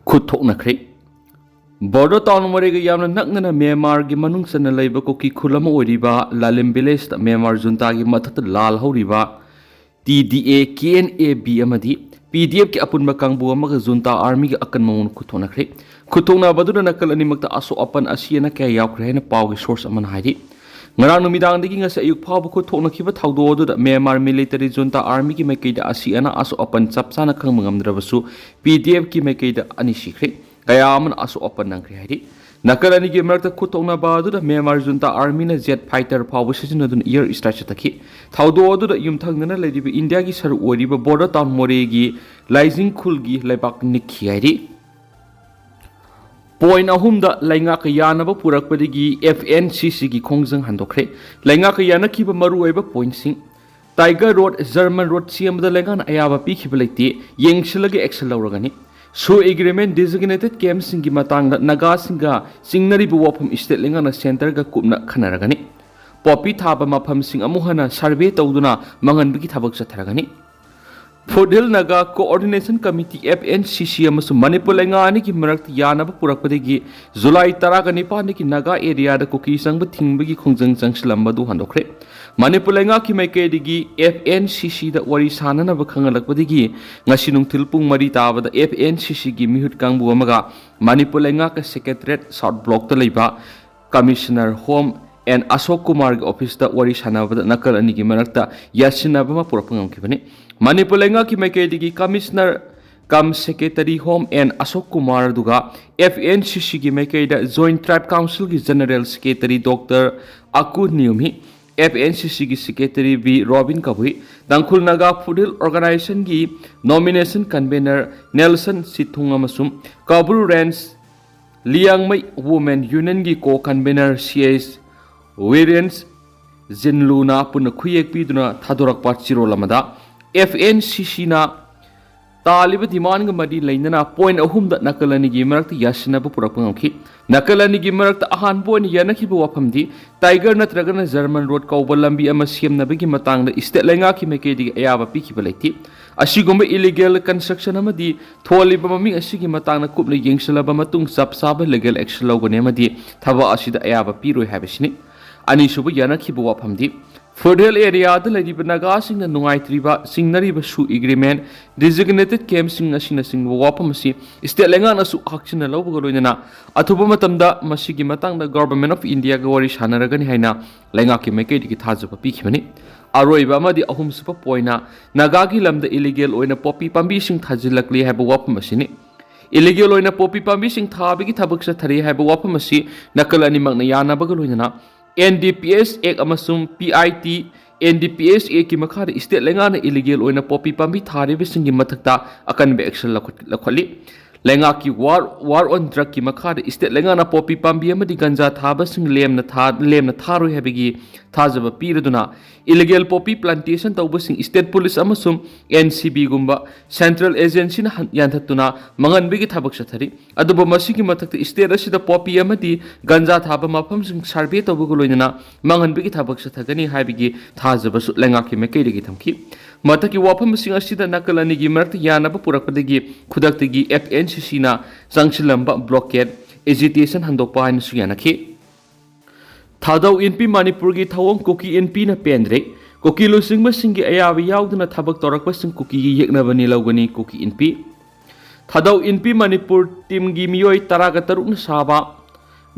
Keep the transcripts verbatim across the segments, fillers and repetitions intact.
ꯈꯨꯠ ꯊꯣꯛꯅꯈ꯭ꯔꯦ꯫ Border town ꯃꯣꯔꯦꯒ ꯌꯥꯝꯅ ꯅꯛꯅꯅ ꯃ꯭ꯌꯥꯟꯃꯥꯔꯒꯤ ꯃꯅꯨꯡ ꯆꯟꯅ ꯂꯩꯕ ꯀꯨꯀꯤ ꯈꯨꯜ ꯑꯃ ꯑꯣꯏꯔꯤꯕ ꯂꯥꯂꯤꯝ ꯚꯤꯂꯦꯖꯇ ꯃ꯭ꯌꯥꯟꯃꯥꯔ ꯖꯨꯟꯇꯥꯒꯤ ꯃꯊꯛꯇ ꯂꯥꯜ ꯍꯧꯔꯤꯕ T D A, K N A B ꯑꯃꯗꯤ ꯄꯤ ꯗꯤ ꯑꯦꯐꯀꯤ ꯑꯄꯨꯟꯕ ꯀꯥꯡꯕꯨ ꯑꯃꯒ ꯖꯨꯟꯇꯥ ꯑꯥꯔꯃꯤꯒ ꯑꯀꯟꯕ ꯃꯑꯣꯡꯗ ꯈꯨꯠꯊꯣꯛꯅꯈ꯭ꯔꯦ꯫ ꯈꯨꯠꯊꯣꯛꯅꯕ ꯑꯗꯨꯗ ꯅꯥꯀꯜ ꯑꯅꯤꯃꯛꯇ ꯑꯁꯣꯛ ꯑꯄꯟ ꯑꯁꯤ ꯑꯅꯥ ꯀꯌꯥ ꯌꯥꯎꯈ꯭ꯔꯦ ꯍꯥꯏꯅ ꯄꯥꯎꯒꯤ ꯁꯣꯔꯁ ꯑꯃꯅ ꯍꯥꯏꯔꯤ꯫ ꯉꯔꯥꯡ ꯅꯨꯃꯤꯗꯥꯡꯗꯒꯤ ꯉꯁꯤ ꯑꯌꯨꯛ ꯐꯥꯎꯕ ꯈꯨꯠꯊꯣꯛꯅꯈꯤꯕ ꯊꯧꯗꯣꯛ ꯑꯗꯨꯗ ꯃ꯭ꯌꯥꯟꯃꯥꯔ ꯃꯤꯂꯤꯇꯔꯤ ꯖꯨꯟꯇꯥ ꯑꯥꯔꯃꯤꯒꯤ ꯃꯥꯏꯀꯩꯗ ꯑꯁꯤ ꯑꯅꯥ ꯑꯁꯣꯛ ꯑꯄꯟ ꯆꯞ ꯆꯥꯅ ꯈꯪꯕ ꯉꯝꯗ꯭ꯔꯕꯁꯨ, ꯄꯤ ꯗꯤ ꯑꯦꯐꯀꯤ ꯃꯥꯏꯀꯩꯗ ꯑꯅꯤ ꯁꯤꯈ꯭ꯔꯦ꯫ ꯀꯌꯥ ꯑꯃꯅ ꯑꯁꯣꯛ ꯑꯄꯟ ꯅꯪꯈ꯭ꯔꯦ ꯍꯥꯏꯔꯤ꯫ ꯅꯥꯀꯜ ꯑꯅꯤꯒꯤ ꯃꯔꯛꯇ ꯈꯨꯠꯊꯣꯛꯅꯕ ꯑꯗꯨꯗ ꯃ꯭ꯌꯥꯟꯃꯥꯔ ꯖꯨꯟꯇꯥ ꯑꯥꯔꯃꯤꯅ ꯖꯦꯠ ꯐꯥꯏꯇꯔ ꯐꯥꯎꯕ ꯁꯤꯖꯤꯟꯅꯗꯨꯅ ꯑꯦꯌꯔ ꯁ꯭ꯇ꯭ꯔꯥꯏꯛ ꯆꯠꯊꯈꯤ꯫ ꯊꯧꯗꯣꯛ ꯑꯗꯨꯗ ꯌꯨꯝꯊꯪꯅꯅ ꯂꯩꯔꯤꯕ ꯏꯟꯗꯤꯌꯥꯒꯤ ꯁꯔꯨꯛ ꯑꯣꯏꯔꯤꯕ ꯕꯣꯔꯗꯔ ꯇꯥꯎꯟ ꯃꯣꯔꯦꯒꯤ ꯂꯥꯏꯖꯤꯡ ꯈꯨꯜꯒꯤ ꯂꯩꯕꯥꯛ ꯅꯤꯛꯈꯤ ꯍꯥꯏꯔꯤ꯫ ꯄꯣꯏꯟ ꯑꯍꯨꯝꯗ ꯂꯩꯉꯥꯛꯀ ꯌꯥꯅꯕ ꯄꯨꯔꯛꯄꯗꯒꯤ ꯑꯦꯐ ꯑꯦꯟ ꯁꯤ ꯁꯤꯒꯤ ꯈꯣꯡꯖꯪ ꯍꯟꯗꯣꯛꯈ꯭ꯔꯦ꯫ ꯂꯩꯉꯥꯛꯀ ꯌꯥꯅꯈꯤꯕ ꯃꯔꯨꯑꯣꯏꯕ ꯄꯣꯏꯟꯁꯤꯡ: ꯇꯥꯏꯒꯔ ꯔꯣꯗ, ꯖꯔꯃꯟ ꯔꯣꯗ ꯁꯦꯝꯕꯗ ꯂꯩꯉꯥꯛꯅ ꯑꯌꯥꯕ ꯄꯤꯈꯤꯕ ꯂꯩꯇꯦ, ꯌꯦꯡꯁꯤꯜꯂꯒ ꯑꯦꯛꯁꯟ ꯂꯧꯔꯒꯅꯤ꯫ ꯁꯣ ꯑꯦꯒ꯭ꯔꯤꯃꯦꯟ ꯗꯤꯖꯤꯒꯅꯦꯇꯦꯗ ꯀꯦꯝꯞꯁꯤꯡꯒꯤ ꯃꯇꯥꯡꯗ ꯅꯥꯒꯥꯁꯤꯡꯒ ꯆꯤꯡꯅꯔꯤꯕ ꯋꯥꯐꯝ ꯁ꯭ꯇꯦꯠ ꯂꯩꯉꯥꯛꯅ ꯁꯦꯟꯇꯔꯒ ꯀꯨꯞꯅ ꯈꯟꯅꯔꯒꯅꯤ꯫ ꯄꯣꯄꯤ ꯊꯥꯕ ꯃꯐꯝꯁꯤꯡ ꯑꯃꯨꯛ ꯍꯟꯅ ꯁꯔꯚꯦ ꯇꯧꯗꯨꯅ ꯃꯪꯍꯟꯕꯒꯤ ꯊꯕꯛ ꯆꯠꯊꯔꯒꯅꯤ꯫ Foothill Naga coordination committee, F N C C, ꯑꯃꯁꯨꯡ ꯃꯅꯤꯄꯨꯔ ꯂꯩꯉꯥꯛ ꯑꯅꯤꯒꯤ ꯃꯔꯛꯇ ꯌꯥꯅꯕ ꯄꯨꯔꯛꯄꯗꯒꯤ ꯖꯨꯂꯥꯏ ꯇꯔꯥꯒ ꯅꯤꯄꯥꯟꯗꯒꯤ ꯅꯥꯒꯥ ꯑꯦꯔꯤꯌꯥꯗ ꯀꯨꯀꯤ ꯆꯪꯕ ꯊꯤꯡꯕꯒꯤ ꯈꯣꯡꯖꯪ ꯆꯪꯁꯤꯜꯂꯝꯕ ꯑꯗꯨ ꯍꯟꯗꯣꯛꯈ꯭ꯔꯦ꯫ ꯃꯅꯤꯄꯨꯔ ꯂꯩꯉꯥꯛꯀꯤ ꯃꯥꯏꯀꯩꯗꯒꯤ ꯑꯦꯐ ꯑꯦꯟ ꯁꯤ ꯁꯤꯗ ꯋꯥꯔꯤ ꯁꯥꯅꯅꯕ ꯈꯪꯍꯜꯂꯛꯄꯗꯒꯤ ꯉꯁꯤ ꯅꯨꯡꯊꯤꯜ ꯄꯨꯡ ꯃꯔꯤ ꯇꯥꯕꯗ ꯑꯦꯐ ꯑꯦꯟ ꯁꯤ ꯁꯤꯒꯤ ꯃꯤꯍꯨꯠ ꯀꯥꯡꯕꯨ ꯑꯃꯒ ꯃꯅꯤꯄꯨꯔ ꯂꯩꯉꯥꯛꯀ ꯁꯦꯀ꯭ꯔꯦꯇꯔꯤꯌꯦꯠ ꯁꯥꯎꯠ ꯕ꯭ꯂꯣꯛꯇ ꯂꯩꯕ ꯀꯃꯤꯁꯅꯔ ꯍꯣꯝ ꯑꯦꯟ ꯑꯁꯣꯛ ꯀꯨꯃꯥꯔꯒꯤ ꯑꯣꯐꯤꯁꯇ ꯋꯥꯔꯤ ꯁꯥꯟꯅꯕꯗ ꯅꯥꯀꯜ ꯑꯅꯤꯒꯤ ꯃꯔꯛꯇ ꯌꯥꯁꯤꯟꯅꯕ ꯑꯃ ꯄꯨꯔꯛꯄ ꯉꯝꯈꯤꯕꯅꯤ꯫ ꯃꯅꯤꯄꯨꯔ ꯂꯩꯉꯥꯛꯀꯤ ꯃꯥꯏꯀꯩꯗꯒꯤ commissioner cum secretary home N Ashok Kumar, ꯑꯗꯨꯒ ꯑꯦꯐ ꯑꯦꯟ ꯁꯤ ꯁꯤꯒꯤ ꯃꯥꯏꯀꯩꯗ ꯖꯣꯏꯟꯠ ꯇ꯭ꯔꯥꯏꯕ ꯀꯥꯎꯟꯁꯤꯜꯒꯤ general secretary doctor Aku Niumai, F N C ꯁꯤꯒꯤ secretary B Robin Kabui, Tangkhul Naga foothill ꯑꯣꯔꯒꯅꯥꯏꯖꯦꯁꯟꯒꯤ ꯅꯣꯃꯤꯅꯦꯁꯟ ꯀꯟꯚꯦꯅꯔ ꯅꯦꯜꯁꯟ ꯁꯤꯊꯨꯡ ꯑꯃꯁꯨꯡ ꯀꯧꯕ꯭ꯔꯨ ꯔꯦꯟꯖ ꯂꯤꯌꯥꯡꯃꯩ ꯋꯨꯃꯦꯟ ꯌꯨꯅꯤꯌꯟꯒꯤ ꯀꯣ ꯀꯟꯚꯦꯅꯔ ꯁꯤ ꯑꯦꯁ ꯋꯤꯔꯦꯟꯁ ꯖꯤꯟꯂꯨꯅ ꯄꯨꯟꯅ ꯈꯨꯌꯦꯛ ꯄꯤꯗꯨꯅ ꯊꯥꯗꯣꯔꯛꯄ ꯆꯦꯔꯣꯜ ꯑꯃꯗ, ꯑꯦꯐ ꯑꯦꯟ ꯁꯤ ꯁꯤꯅ ꯇꯥꯜꯂꯤꯕ ꯗꯤꯃꯥꯟꯒ ꯃꯔꯤ ꯂꯩꯅꯅ ꯄꯣꯏꯟ ꯑꯍꯨꯝꯗ ꯅꯥꯀꯜ ꯑꯅꯤꯒꯤ ꯃꯔꯛꯇ ꯌꯥꯁꯤꯟꯅꯕ ꯄꯨꯔꯛꯄ ꯉꯝꯈꯤ꯫ ꯅꯥꯀꯜ ꯑꯅꯤꯒꯤ ꯃꯔꯛꯇ ꯑꯍꯥꯟꯕ ꯑꯣꯏꯅ ꯌꯥꯅꯈꯤꯕ ꯋꯥꯐꯝꯗꯤ ꯇꯥꯏꯒꯔ ꯅꯠꯇ꯭ꯔꯒꯅ ꯖꯔꯃꯟ ꯔꯣꯗ ꯀꯧꯕ ꯂꯝꯕꯤ ꯑꯃ ꯁꯦꯝꯅꯕꯒꯤ ꯃꯇꯥꯡꯗ ꯁ꯭ꯇꯦꯠ ꯂꯩꯉꯥꯛꯀꯤ ꯃꯥꯏꯀꯩꯗꯒꯤ ꯑꯌꯥꯕ ꯄꯤꯈꯤꯕ ꯂꯩꯇꯦ꯫ ꯑꯁꯤꯒꯨꯝꯕ ꯏꯂꯤꯒꯦꯜ ꯀꯟꯁꯇ꯭ꯔꯛꯁꯟ ꯑꯃꯗꯤ ꯊꯣꯜꯂꯤꯕ ꯃꯃꯤꯡ ꯑꯁꯤꯒꯤ ꯃꯇꯥꯡꯗ ꯀꯨꯞꯅ ꯌꯦꯡꯁꯤꯜꯂꯕ ꯃꯇꯨꯡ ꯆꯞ ꯆꯥꯕ ꯂꯤꯒꯦꯜ ꯑꯦꯛꯁꯟ ꯂꯧꯒꯅꯤ ꯑꯃꯗꯤ ꯊꯕꯛ ꯑꯁꯤꯗ ꯑꯌꯥꯕ ꯄꯤꯔꯣꯏ ꯍꯥꯏꯕꯁꯤꯅꯤ꯫ ꯑꯅꯤꯁꯨꯕ ꯌꯥꯅꯈꯤꯕ ꯋꯥꯐꯝꯗꯤ, ꯐꯦꯗꯔꯦꯜ ꯑꯦꯔꯤꯌꯥꯗ ꯂꯩꯔꯤꯕ ꯅꯥꯒꯥꯁꯤꯡꯅ ꯅꯨꯡꯉꯥꯏꯇ꯭ꯔꯤꯕ ꯁꯤꯡꯅꯔꯤꯕ ꯁꯨ ꯑꯦꯒ꯭ꯔꯤꯃꯦꯟ, ꯗꯤꯖꯤꯒꯅꯦꯇꯦꯗ ꯀꯦꯝꯞꯁꯤꯡ ꯑꯁꯤꯅꯆꯤꯡꯕ ꯋꯥꯐꯝ ꯑꯁꯤ ꯁ꯭ꯇꯦꯠ ꯂꯩꯉꯥꯛꯅꯁꯨ ꯍꯥꯛꯆꯤꯟꯅ ꯂꯧꯕꯒ ꯂꯣꯏꯅꯅ ꯑꯊꯨꯕ ꯃꯇꯝꯗ ꯃꯁꯤꯒꯤ ꯃꯇꯥꯡꯗ ꯒꯣꯚꯔꯟꯃꯦꯟꯠ ꯑꯣꯐ ꯏꯟꯗꯤꯌꯥꯒ ꯋꯥꯔꯤ ꯁꯥꯟꯅꯔꯒꯅꯤ ꯍꯥꯏꯅ ꯂꯩꯉꯥꯛꯀꯤ ꯃꯥꯏꯀꯩꯗꯒꯤ ꯊꯥꯖꯕ ꯄꯤꯈꯤꯕꯅꯤ꯫ ꯑꯔꯣꯏꯕ ꯑꯃꯗꯤ ꯑꯍꯨꯝꯁꯨꯕ ꯄꯣꯏꯟꯅ ꯅꯥꯒꯥꯒꯤ ꯂꯝꯗ ꯏꯂꯤꯒꯦꯜ ꯑꯣꯏꯅ ꯄꯣꯄꯤ ꯄꯥꯝꯕꯤꯁꯤꯡ ꯊꯥꯖꯤꯜꯂꯛꯂꯤ ꯍꯥꯏꯕ ꯋꯥꯐꯝ ꯑꯁꯤꯅꯤ꯫ ꯏꯂꯤꯒꯦꯜ ꯑꯣꯏꯅ ꯄꯣꯄꯤ ꯄꯥꯝꯕꯤꯁꯤꯡ ꯊꯥꯕꯒꯤ ꯊꯕꯛ ꯆꯠꯊꯔꯤ ꯍꯥꯏꯕ ꯋꯥꯐꯝ ꯑꯁꯤ ꯅꯥꯀꯜ ꯑꯅꯤꯃꯛꯅ ꯌꯥꯅꯕꯒ ꯂꯣꯏꯅꯅ ꯑꯦꯟ ꯗꯤ ꯄꯤ ꯑꯦꯁ ꯑꯦꯛ ꯑꯃꯁꯨꯡ P I T N D P S ꯑꯦꯛꯀꯤ ꯃꯈꯥꯗ ꯁ꯭ꯇꯦꯠ ꯂꯩꯉꯥꯛꯅ ꯏꯂꯤꯒꯦꯜ ꯑꯣꯏꯅ ꯄꯣꯄꯤ ꯄꯥꯝꯕꯤ ꯊꯥꯔꯤꯕꯁꯤꯡꯒꯤ ꯃꯊꯛꯇ ꯑꯀꯟꯕ ꯑꯦꯛꯁꯟ ꯂꯧꯈꯠ-, ꯂꯧꯈꯠꯂꯤ꯫ ꯂꯩꯉꯥꯛꯀꯤ ꯋꯥꯔ, ꯋꯥꯔ ꯑꯣꯟ ꯗ꯭ꯔꯒꯀꯤ ꯃꯈꯥꯗ ꯁ꯭ꯇꯦꯠ ꯂꯩꯉꯥꯛꯅ ꯄꯣꯄꯤ ꯄꯥꯝꯕꯤ ꯑꯃꯗꯤ ꯒꯟꯖꯥ ꯊꯥꯕꯁꯤꯡ ꯂꯦꯝꯅ ꯊꯥ-, ꯂꯦꯝꯅ ꯊꯥꯔꯣꯏ ꯍꯥꯏꯕꯒꯤ ꯊꯥꯖꯕ ꯄꯤꯔꯗꯨꯅ ꯏꯂꯤꯒꯦꯜ ꯄꯣꯄꯤ ꯄ꯭ꯂꯥꯟꯇꯦꯁꯟ ꯇꯧꯕꯁꯤꯡ ꯁ꯭ꯇꯦꯠ ꯄꯨꯂꯤꯁ ꯑꯃꯁꯨꯡ ꯑꯦꯟ ꯁꯤ ꯕꯤꯒꯨꯝꯕ ꯁꯦꯟꯇ꯭ꯔꯦꯜ ꯑꯦꯖꯦꯟꯁꯤꯅ ꯍꯟ-, ꯌꯥꯟꯊꯠꯇꯨꯅ ꯃꯥꯡꯍꯟꯕꯒꯤ ꯊꯕꯛ ꯆꯠꯊꯔꯤ꯫ ꯑꯗꯨꯕꯨ ꯃꯁꯤꯒꯤ ꯃꯊꯛꯇ ꯁ꯭ꯇꯦꯠ ꯑꯁꯤꯗ ꯄꯣꯄꯤ ꯑꯃꯗꯤ ꯒꯟꯖꯥ ꯊꯥꯕ ꯃꯐꯝꯁꯤꯡ ꯁꯔꯚꯦ ꯇꯧꯕꯒ ꯂꯣꯏꯅꯅ ꯃꯥꯡꯍꯟꯕꯒꯤ ꯊꯕꯛ ꯆꯠꯊꯒꯅꯤ ꯍꯥꯏꯕꯒꯤ ꯊꯥꯖꯕꯁꯨ ꯂꯩꯉꯥꯛꯀꯤ ꯃꯥꯏꯀꯩꯗꯒꯤ ꯊꯝꯈꯤ꯫ ꯃꯊꯛꯀꯤ ꯋꯥꯐꯝꯁꯤꯡ ꯑꯁꯤꯗ ꯅꯥꯀꯜ ꯑꯅꯤꯒꯤ ꯃꯔꯛꯇ ꯌꯥꯅꯕ ꯄꯨꯔꯛꯄꯗꯒꯤ ꯈꯨꯗꯛꯇꯒꯤ ꯑꯦꯐ ꯑꯦꯟ ꯁꯤ ꯁꯤꯅ ꯆꯪꯁꯤꯜꯂꯝꯕ ꯕ꯭ꯂꯣꯀꯦꯗ, ꯑꯦꯖꯤꯇꯦꯁꯟ ꯍꯟꯗꯣꯛꯄ ꯍꯥꯏꯅꯁꯨ ꯌꯥꯅꯈꯤ꯫ ꯊꯥꯗꯧ ꯏꯟꯄꯤ ꯃꯅꯤꯄꯨꯔꯒꯤ ꯊꯧꯑꯣꯡ ꯀꯨꯀꯤ ꯏꯟꯄꯤꯅ ꯄꯦꯟꯗ꯭ꯔꯦ꯫ ꯀꯨꯀꯤ ꯂꯨꯆꯤꯡꯕꯁꯤꯡꯒꯤ ꯑꯌꯥꯕ ꯌꯥꯎꯗꯅ ꯊꯕꯛ ꯇꯧꯔꯛꯄꯁꯤꯡ ꯀꯨꯀꯤꯒꯤ ꯌꯦꯛꯅꯕꯅꯤ ꯂꯧꯒꯅꯤ ꯀꯨꯀꯤ ꯏꯟꯄꯤ꯫ ꯊꯥꯗꯧ ꯏꯟꯄꯤ ꯃꯅꯤꯄꯨꯔ ꯇꯤꯝꯒꯤ ꯃꯤꯑꯣꯏ ꯇꯔꯥꯒ ꯇꯔꯨꯛꯅ ꯁꯥꯕ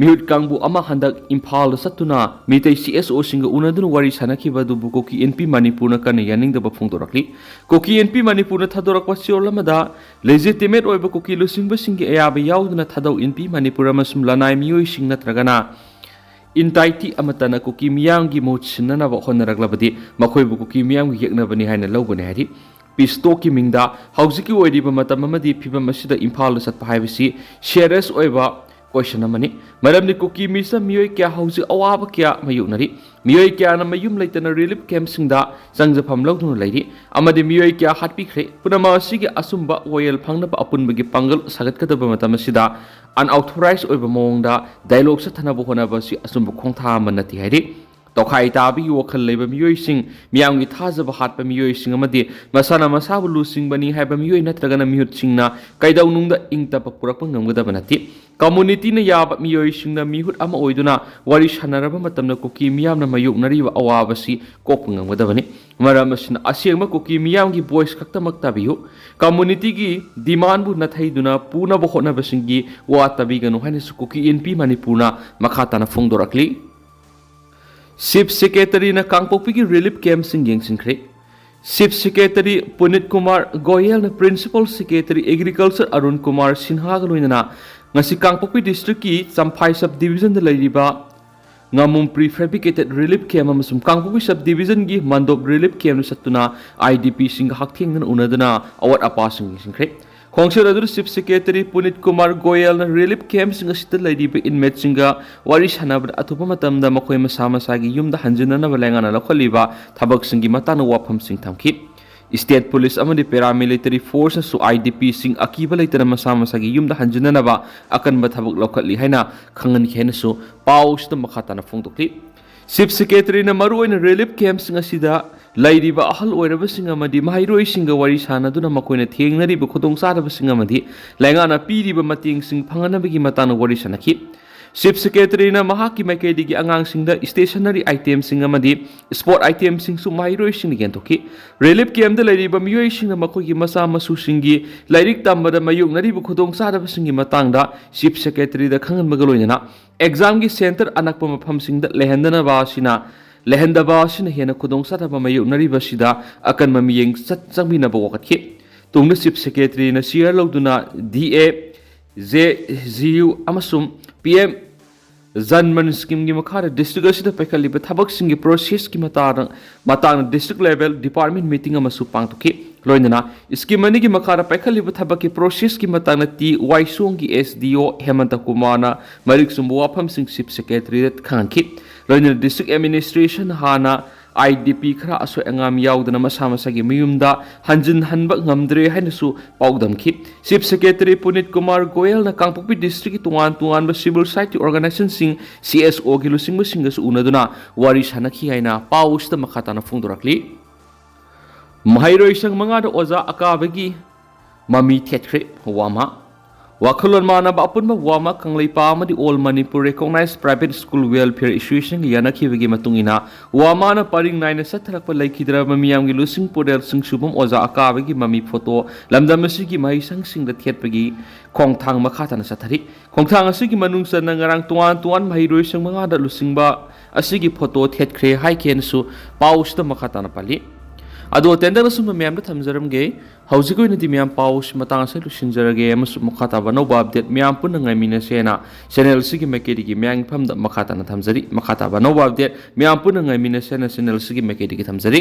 ꯃꯤꯍꯨꯠ ꯀꯥꯡꯕꯨ ꯑꯃ ꯍꯟꯗꯛ ꯏꯝꯐꯥꯜꯗ ꯆꯠꯇꯨꯅ ꯃꯤꯇꯩ ꯁꯤ ꯑꯦꯁ ꯑꯣꯁꯤꯡꯒ ꯎꯅꯗꯨꯅ ꯋꯥꯔꯤ ꯁꯥꯟꯅꯈꯤꯕ ꯑꯗꯨꯕꯨ ꯀꯨꯀꯤ ꯏꯟꯄꯤ ꯃꯅꯤꯄꯨꯔꯅ ꯀꯟꯅ ꯌꯥꯅꯤꯡꯗꯕ ꯐꯣꯡꯗꯣꯔꯛꯂꯤ꯫ ꯀꯨꯀꯤ ꯏꯟꯄꯤ ꯃꯅꯤꯄꯨꯔꯅ ꯊꯥꯗꯣꯔꯛꯄ ꯆꯦꯔꯣꯜ ꯑꯃꯗ ꯂꯦꯖꯤꯇꯤꯃꯦꯠ ꯑꯣꯏꯕ ꯀꯨꯀꯤ ꯂꯨꯆꯤꯡꯕꯁꯤꯡꯒꯤ ꯑꯌꯥꯕ ꯌꯥꯎꯗꯅ ꯊꯥꯗꯧ ꯏꯟꯄꯤ ꯃꯅꯤꯄꯨꯔ ꯑꯃꯁꯨꯡ ꯂꯅꯥꯏ ꯃꯤꯑꯣꯏꯁꯤꯡ ꯅꯠꯇ꯭ꯔꯒꯅ ꯏꯟꯇꯥꯏꯇꯤ ꯑꯃꯠꯇꯅ ꯀꯨꯀꯤ ꯃꯤꯌꯥꯝꯒꯤ ꯃꯍꯨꯠ ꯁꯤꯟꯅꯅꯕ ꯍꯣꯠꯅꯔꯛꯂꯕꯗꯤ ꯃꯈꯣꯏꯕꯨ ꯀꯨꯀꯤ ꯃꯤꯌꯥꯝꯒꯤ ꯌꯦꯛꯅꯕꯅꯤ ꯍꯥꯏꯅ ꯂꯧꯒꯅꯤ ꯍꯥꯏꯔꯤ꯫ ꯄꯤꯁ ꯇꯣꯛꯀꯤ ꯃꯤꯡꯗ ꯍꯧꯖꯤꯛꯀꯤ ꯑꯣꯏꯔꯤꯕ ꯃꯇꯝ ꯑꯃꯗꯤ ꯐꯤꯕꯝ ꯑꯁꯤꯗ ꯏꯝꯐꯥꯜꯗ ꯆꯠꯄ ꯍꯥꯏꯕꯁꯤ ꯁꯤꯔꯤꯌꯁ ꯑꯣꯏꯕ ꯀꯣꯏꯁꯟ ꯑꯃꯅꯤ꯫ ꯃꯔꯝꯗꯤ ꯀꯨꯀꯤ ꯃꯤꯆꯝ ꯃꯤꯑꯣꯏ ꯀꯌꯥ ꯍꯧꯖꯤꯛ ꯑꯋꯥꯕ ꯀꯌꯥ ꯃꯥꯌꯣꯛꯅꯔꯤ꯫ ꯃꯤꯑꯣꯏ ꯀꯌꯥꯅ ꯃꯌꯨꯝ ꯂꯩꯇꯅ ꯔꯤꯂꯤꯐ ꯀꯦꯝꯞꯁꯤꯡꯗ ꯆꯪꯖꯐꯝ ꯂꯧꯗꯨꯅ ꯂꯩꯔꯤ ꯑꯃꯗꯤ ꯃꯤꯑꯣꯏ ꯀꯌꯥ ꯍꯥꯠꯄꯤꯈ꯭ꯔꯦ꯫ ꯄꯨꯝꯅꯃꯛ ꯑꯁꯤꯒꯤ ꯑꯆꯨꯝꯕ ꯋꯥꯌꯦꯜ ꯐꯪꯅꯕ ꯑꯄꯨꯟꯕꯒꯤ ꯄꯥꯡꯒꯜ ꯁꯥꯒꯠꯀꯗꯕ ꯃꯇꯝ ꯑꯁꯤꯗ ꯑꯟꯑꯣꯊꯣꯔꯥꯏꯖ ꯑꯣꯏꯕ ꯃꯑꯣꯡꯗ ꯗꯥꯏꯂꯣꯒ ꯆꯠꯊꯅꯕ ꯍꯣꯠꯅꯕ ꯑꯁꯤ ꯑꯆꯨꯝꯕ ꯈꯣꯡꯊꯥꯡ ꯑꯃ ꯅꯠꯇꯦ ꯍꯥꯏꯔꯤ꯫ ꯇꯣꯈꯥꯏ ꯇꯥꯕꯒꯤ ꯋꯥꯈꯜ ꯂꯩꯕ ꯃꯤꯑꯣꯏꯁꯤꯡ, ꯃꯤꯌꯥꯝꯒꯤ ꯊꯥꯖꯕ ꯍꯥꯠꯄ ꯃꯤꯑꯣꯏꯁꯤꯡ ꯑꯃꯗꯤ ꯃꯁꯥꯅ ꯃꯁꯥꯕꯨ ꯂꯨꯆꯤꯡꯕꯅꯤ ꯍꯥꯏꯕ ꯃꯤꯑꯣꯏ ꯅꯠꯇ꯭ꯔꯒꯅ ꯃꯤꯍꯨꯠꯁꯤꯡꯅ ꯀꯩꯗꯧꯅꯨꯡꯗ ꯏꯪ ꯇꯞꯄ ꯄꯨꯔꯛꯄ ꯉꯝꯒꯗꯕ ꯅꯠꯇꯦ꯫ ꯀꯝꯃꯨꯅꯤꯇꯤꯅ ꯌꯥꯕ ꯃꯤꯑꯣꯏꯁꯤꯡꯅ ꯃꯤꯍꯨꯠ ꯑꯃ ꯑꯣꯏꯗꯨꯅ ꯋꯥꯔꯤ ꯁꯥꯟꯅꯔꯕ ꯃꯇꯝꯗ ꯀꯨꯀꯤ ꯃꯤꯌꯥꯝꯅ ꯃꯥꯌꯣꯛꯅꯔꯤꯕ ꯑꯋꯥꯕꯁꯤ ꯀꯣꯛꯄ ꯉꯝꯒꯗꯕꯅꯤ꯫ ꯃꯔꯝ ꯑꯁꯤꯅ ꯑꯁꯦꯡꯕ ꯀꯨꯀꯤ ꯃꯤꯌꯥꯝꯒꯤ ꯚꯣꯏꯁ ꯈꯛꯇꯃꯛ ꯇꯥꯕꯤꯌꯨ꯫ ꯀꯝꯃꯨꯅꯤꯇꯤꯒꯤ ꯗꯤꯃꯥꯟꯕꯨ ꯅꯥꯊꯩꯗꯨꯅ ꯄꯨꯅꯕ ꯍꯣꯠꯅꯕꯁꯤꯡꯒꯤ ꯋꯥ ꯇꯥꯕꯤꯒꯅꯨ ꯍꯥꯏꯅꯁꯨ ꯀꯨꯀꯤ ꯏꯟꯄꯤ ꯃꯅꯤꯄꯨꯔꯅ ꯃꯈꯥ ꯇꯥꯅ ꯐꯣꯡꯗꯣꯔꯛꯂꯤ꯫ ꯆꯤꯐ ꯁꯦꯀ꯭ꯔꯦꯇꯔꯤꯅ ꯀꯥꯡꯄꯣꯛꯄꯤꯒꯤ ꯔꯤꯂꯤꯐ ꯀꯦꯝꯞꯁꯤꯡ ꯌꯦꯡꯁꯤꯟꯈ꯭ꯔꯦ꯫ ꯆꯤꯐ ꯁꯦꯀ꯭ꯔꯦꯇꯔꯤ ꯄꯨꯅꯤꯠ ꯀꯨꯃꯥꯔ ꯒꯣꯌꯦꯜꯅ principal secretary agriculture Arun Kumar ꯁꯤꯟꯍꯥꯒ ꯂꯣꯏꯅꯅ ꯉꯁꯤ ꯀꯥꯡꯄꯣꯛꯄꯤ ꯗꯤꯁꯇ꯭ꯔꯤꯛꯀꯤ ꯆꯝꯐꯥꯏ ꯁꯕ ꯗꯤꯕꯤꯖꯟꯗ ꯂꯩꯔꯤꯕ ꯉꯥꯃꯨꯝ ꯄ꯭ꯔꯤ ꯐꯦꯕ꯭ꯔꯤꯀꯦꯇꯦꯠ ꯔꯤꯂꯤꯐ ꯀꯦꯝꯞ ꯑꯃꯁꯨꯡ ꯀꯥꯡꯄꯣꯛꯄꯤ ꯁꯕ ꯗꯤꯕꯤꯖꯟꯒꯤ ꯃꯟꯗꯣꯞ ꯔꯤꯂꯤꯐ ꯀꯦꯝꯞꯇ ꯆꯠꯇꯨꯅ ꯑꯥꯏ ꯗꯤ ꯄꯤꯁꯤꯡꯒ ꯍꯛꯊꯦꯡꯅꯅ ꯎꯅꯗꯨꯅ ꯑꯋꯥꯠ ꯑꯄꯥꯁꯤꯡ ꯌꯦꯡꯁꯤꯟꯈ꯭ꯔꯦ꯫ ꯈꯣꯡꯆꯠ ꯑꯗꯨꯗ chief secretary Punit Kumar ꯒꯣꯌꯦꯜꯅ relief ꯀꯦꯝꯞꯁꯤꯡ ꯑꯁꯤꯗ ꯂꯩꯔꯤꯕ ꯏꯟꯃꯦꯠꯁꯤꯡꯒ ꯋꯥꯔꯤ ꯁꯥꯟꯅꯕꯗ ꯑꯊꯨꯕ ꯃꯇꯝꯗ ꯃꯈꯣꯏ ꯃꯁꯥ ꯃꯁꯥꯒꯤ ꯌꯨꯝꯗ ꯍꯟꯖꯤꯟꯅꯅꯕ ꯂꯩꯉꯥꯛꯅ ꯂꯧꯈꯠꯂꯤꯕ ꯊꯕꯛꯁꯤꯡꯒꯤ ꯃꯇꯥꯡꯗ ꯋꯥꯐꯝꯁꯤꯡ ꯊꯝꯈꯤ꯫ ꯁ꯭ꯇꯦꯠ ꯄꯨꯂꯤꯁ ꯑꯃꯗꯤ ꯄꯦꯔꯥꯃꯤꯂꯤꯇꯔꯤ ꯐꯣꯔꯁꯅꯁꯨ ꯑꯥꯏ ꯗꯤ ꯄꯤꯁꯤꯡ ꯑꯀꯤꯕ ꯂꯩꯇꯅ ꯃꯁꯥ ꯃꯁꯥꯒꯤ ꯌꯨꯝꯗ ꯍꯟꯖꯤꯟꯅꯅꯕ ꯑꯀꯟꯕ ꯊꯕꯛ ꯂꯧꯈꯠꯂꯤ ꯍꯥꯏꯅ ꯈꯪꯍꯟꯈꯤ ꯍꯥꯏꯅꯁꯨ ꯄꯥꯎ ꯑꯁꯤꯗ ꯃꯈꯥ ꯇꯥꯅ ꯐꯣꯡꯗꯣꯛꯂꯤ꯫ ꯆꯤꯐ ꯁꯦꯀ꯭ꯔꯦꯇꯔꯤꯅ ꯃꯔꯨꯑꯣꯏꯅ ꯔꯤꯂꯤꯐ ꯀꯦꯝꯞꯁꯤꯡ ꯑꯁꯤꯗ ꯂꯩꯔꯤꯕ ꯑꯍꯜ ꯑꯣꯏꯔꯕꯁꯤꯡ ꯑꯃꯗꯤ ꯃꯍꯩꯔꯣꯏꯁꯤꯡꯒ ꯋꯥꯔꯤ ꯁꯥꯟꯅꯗꯨꯅ ꯃꯈꯣꯏꯅ ꯊꯦꯡꯅꯔꯤꯕ ꯈꯨꯗꯣꯡꯆꯥꯗꯕꯁꯤꯡ ꯑꯃꯗꯤ ꯂꯩꯉꯥꯛꯅ ꯄꯤꯔꯤꯕ ꯃꯇꯦꯡꯁꯤꯡ ꯐꯪꯍꯟꯅꯕꯒꯤ ꯃꯇꯥꯡꯗ ꯋꯥꯔꯤ ꯁꯥꯟꯅꯈꯤ꯫ ꯆꯤꯐ ꯁꯦꯀ꯭ꯔꯦꯇꯔꯤꯅ ꯃꯍꯥꯛꯀꯤ ꯃꯥꯏꯀꯩꯗꯒꯤ ꯑꯉꯥꯡꯁꯤꯡꯗ ꯁ꯭ꯇꯦꯁꯅꯔꯤ ꯑꯥꯏꯇꯦꯝꯁꯤꯡ ꯑꯃꯗꯤ ꯁ꯭ꯄꯣꯔꯠ ꯑꯥꯏꯇꯦꯝꯁꯤꯡꯁꯨ ꯃꯍꯩꯔꯣꯏꯁꯤꯡꯅ ꯌꯦꯟꯊꯣꯛꯈꯤ꯫ ꯔꯤꯂꯤꯐ ꯀꯦꯝꯞꯇ ꯂꯩꯔꯤꯕ ꯃꯤꯑꯣꯏꯁꯤꯡꯅ ꯃꯈꯣꯏꯒꯤ ꯃꯆꯥ ꯃꯁꯨꯁꯤꯡꯒꯤ ꯂꯥꯏꯔꯤꯛ ꯇꯝꯕꯗ ꯃꯥꯌꯣꯛꯅꯔꯤꯕ ꯈꯨꯗꯣꯡꯆꯥꯗꯕꯁꯤꯡꯒꯤ ꯃꯇꯥꯡꯗ ꯆꯤꯐ ꯁꯦꯀ꯭ꯔꯦꯇꯔꯤꯗ ꯈꯪꯍꯟꯕꯒ ꯂꯣꯏꯅꯅ ꯑꯦꯛꯖꯥꯝꯒꯤ ꯁꯦꯟꯇꯔ ꯑꯅꯛꯄ ꯃꯐꯝꯁꯤꯡꯗ ꯂꯩꯍꯟꯗꯅꯕ ꯑꯁꯤꯅ, ꯂꯩꯍꯟꯗꯕ ꯑꯁꯤꯅ ꯍꯦꯟꯅ ꯈꯨꯗꯣꯡꯆꯥꯗꯕ ꯃꯥꯌꯣꯛꯅꯔꯤꯕꯁꯤꯗ ꯑꯀꯟꯕ ꯃꯤꯠꯌꯦꯡ ꯆꯠ-, ꯆꯪꯕꯤꯅꯕ ꯋꯥꯀꯠꯈꯤ꯫ ꯇꯨꯡꯗ ꯆꯤꯐ ꯁꯦꯀ꯭ꯔꯦꯇꯔꯤꯅ ꯆꯤꯌꯔ ꯂꯧꯗꯨꯅ ꯗꯤ ꯑꯦ, ꯖꯦ ꯖꯤ ꯌꯨ ꯑꯃꯁꯨꯡ ꯄꯤ ꯑꯦꯝ ꯖꯟ ꯃꯟ ꯁ꯭ꯀꯤꯝꯒꯤ ꯃꯈꯥꯗ ꯗꯤꯁꯇ꯭ꯔꯤꯛ ꯑꯁꯤꯗ ꯄꯥꯏꯈꯠꯂꯤꯕ ꯊꯕꯛꯁꯤꯡꯒꯤ ꯄ꯭ꯔꯣꯁꯦꯁꯀꯤ ꯃꯇꯥꯡꯗ, ꯃꯇꯥꯡꯗ ꯗꯤꯁꯇ꯭ꯔꯤꯛ ꯂꯦꯚꯦꯜ ꯗꯤꯄꯥꯔꯠꯃꯦꯟ ꯃꯤꯇꯤꯡ ꯑꯃꯁꯨ ꯄꯥꯡꯊꯣꯛꯈꯤ꯫ ꯂꯣꯏꯅꯅ ꯁ꯭ꯀꯤꯝ ꯑꯅꯤꯒꯤ ꯃꯈꯥꯗ ꯄꯥꯏꯈꯠꯂꯤꯕ ꯊꯕꯛꯀꯤ ꯄ꯭ꯔꯣꯁꯦꯁꯀꯤ ꯃꯇꯥꯡꯗ ꯇꯤ ꯋꯥꯏꯁꯣꯡꯒꯤ ꯑꯦꯁ ꯗꯤ ꯑꯣ ꯍꯦꯃꯟꯇ ꯀꯨꯃꯥꯔꯅ ꯃꯔꯤꯛ ꯆꯨꯝꯕ ꯋꯥꯐꯝꯁꯤꯡ ꯆꯤꯐ ꯁꯦꯀ꯭ꯔꯦꯇꯔꯤꯗ ꯈꯪꯍꯟꯈꯤ꯫ ꯂꯣꯏꯅꯅ ꯗꯤꯁꯇ꯭ꯔꯤꯛ ꯑꯦꯗꯃꯤꯅꯤꯁꯇ꯭ꯔꯦꯁꯟ ꯍꯥꯟꯅ ꯑꯥꯏ ꯗꯤ ꯄꯤ ꯈꯔ ꯑꯁꯣꯏ ꯑꯉꯥꯝ ꯌꯥꯎꯗꯅ ꯃꯁꯥ ꯃꯁꯥꯒꯤ ꯃꯌꯨꯝꯗ ꯍꯟꯖꯤꯟꯍꯟꯕ ꯉꯝꯗ꯭ꯔꯦ ꯍꯥꯏꯅꯁꯨ ꯄꯥꯎꯗꯝꯈꯤ꯫ ꯆꯤꯐ ꯁꯦꯀ꯭ꯔꯦꯇꯔꯤ ꯄꯨꯅꯤꯠ ꯀꯨꯃꯥꯔ ꯒꯣꯌꯦꯜꯅ ꯀꯥꯡꯄꯣꯛꯄꯤ ꯗꯤꯁꯇ꯭ꯔꯤꯛꯀꯤ ꯇꯣꯉꯥꯟ ꯇꯣꯉꯥꯟꯕ ꯁꯤꯚꯤꯜ ꯁꯣꯁꯥꯏꯇꯤ ꯑꯣꯔꯒꯅꯥꯏꯖꯦꯁꯟꯁꯤꯡ, ꯁꯤ ꯑꯦꯁ ꯑꯣꯒꯤ ꯂꯨꯆꯤꯡꯕꯁꯤꯡꯒꯁꯨ ꯎꯅꯗꯨꯅ ꯋꯥꯔꯤ ꯁꯥꯟꯅꯈꯤ ꯍꯥꯏꯅ ꯄꯥꯎ ꯑꯁꯤꯗ ꯃꯈꯥ ꯇꯥꯅ ꯐꯣꯡꯗꯣꯔꯛꯂꯤ꯫ ꯃꯍꯩꯔꯣꯏ ꯁꯪ ꯃꯉꯥꯗ ꯑꯣꯖꯥ ꯑꯀꯥꯕꯒꯤ ꯃꯃꯤ ꯊꯦꯠꯈ꯭ꯔꯦ꯫ ꯋꯥꯃꯥ ꯋꯥꯈꯜꯂꯣꯟ ꯃꯥꯟꯅꯕ ꯑꯄꯨꯟꯕ ꯋꯥꯃꯥ ꯀꯪꯂꯩꯄꯥꯛ ꯑꯃꯗꯤ All Manipur Recognized Private School Welfare Associationꯒ ꯌꯥꯅꯈꯤꯕꯒꯤ ꯃꯇꯨꯡ ꯏꯟꯅ, ꯋꯥꯃꯥꯅ ꯄꯔꯤꯡ ꯅꯥꯏꯅ ꯆꯠꯊꯔꯛꯄ ꯂꯩꯈꯤꯗ꯭ꯔꯕ ꯃꯤꯌꯥꯝꯒꯤ ꯂꯨꯆꯤꯡ ꯄꯨꯔꯦꯜ ꯁꯤꯡꯁꯨꯕꯝ ꯑꯣꯖꯥ ꯑꯀꯥꯕꯒꯤ ꯃꯃꯤ ꯐꯣꯇꯣ ꯂꯝꯗꯝ ꯑꯁꯤꯒꯤ ꯃꯍꯩꯁꯪꯁꯤꯡꯗ ꯊꯦꯠꯄꯒꯤ ꯈꯣꯡꯊꯥꯡ ꯃꯈꯥ ꯇꯥꯅ ꯆꯠꯊꯔꯤ꯫ ꯈꯣꯡꯊꯥꯡ ꯑꯁꯤꯒꯤ ꯃꯅꯨꯡ ꯆꯟꯅ ꯉꯔꯥꯡ ꯇꯣꯉꯥꯟ ꯇꯣꯉꯥꯟꯕ ꯃꯍꯩꯔꯣꯏꯁꯪ ꯃꯉꯥꯗ ꯂꯨꯆꯤꯡꯕ ꯑꯁꯤꯒꯤ ꯐꯣꯇꯣ ꯊꯦꯠꯈ꯭ꯔꯦ ꯍꯥꯏꯈꯤ ꯍꯥꯏꯅꯁꯨ ꯄꯥꯎꯁꯤꯗ ꯃꯈꯥ ꯇꯥꯅ ꯄꯜꯂꯤ꯫ ꯑꯗꯣ ꯇꯦꯟꯗꯔ ꯑꯁꯨꯝꯕ ꯃꯌꯥꯝꯗ ꯊꯝꯖꯔꯝꯒꯦ꯫ ꯍꯧꯖꯤꯛ ꯑꯣꯏꯅꯗꯤ ꯃꯌꯥꯝ ꯄꯥꯎꯁꯤ ꯃꯇꯥꯡ ꯑꯁꯤꯗ ꯂꯣꯏꯁꯤꯟꯖꯔꯒꯦ ꯑꯃꯁꯨꯡ ꯃꯈꯥ ꯇꯥꯕ ꯑꯅꯧꯕ ꯑꯞꯗꯦꯠ ꯃꯌꯥꯝ ꯄꯨꯟꯅ ꯉꯥꯏꯃꯤꯟꯅꯁꯦꯅ ꯆꯦꯅꯦꯜ ꯑꯁꯤꯒꯤ ꯃꯥꯏꯀꯩꯗꯒꯤ ꯃꯌꯥꯝꯒꯤ ꯐꯝꯗ ꯃꯈꯥ ꯇꯥꯅ ꯊꯝꯖꯔꯤ꯫ ꯃꯈꯥ ꯇꯥꯕ ꯑꯅꯧꯕ ꯑꯞꯗꯦꯠ ꯃꯌꯥꯝ ꯄꯨꯟꯅ ꯉꯥꯏꯃꯤꯟꯅꯁꯦꯅ ꯆꯦꯅꯦꯜ ꯑꯁꯤꯒꯤ ꯃꯥꯏꯀꯩꯗꯒꯤ ꯊꯝꯖꯔꯤ꯫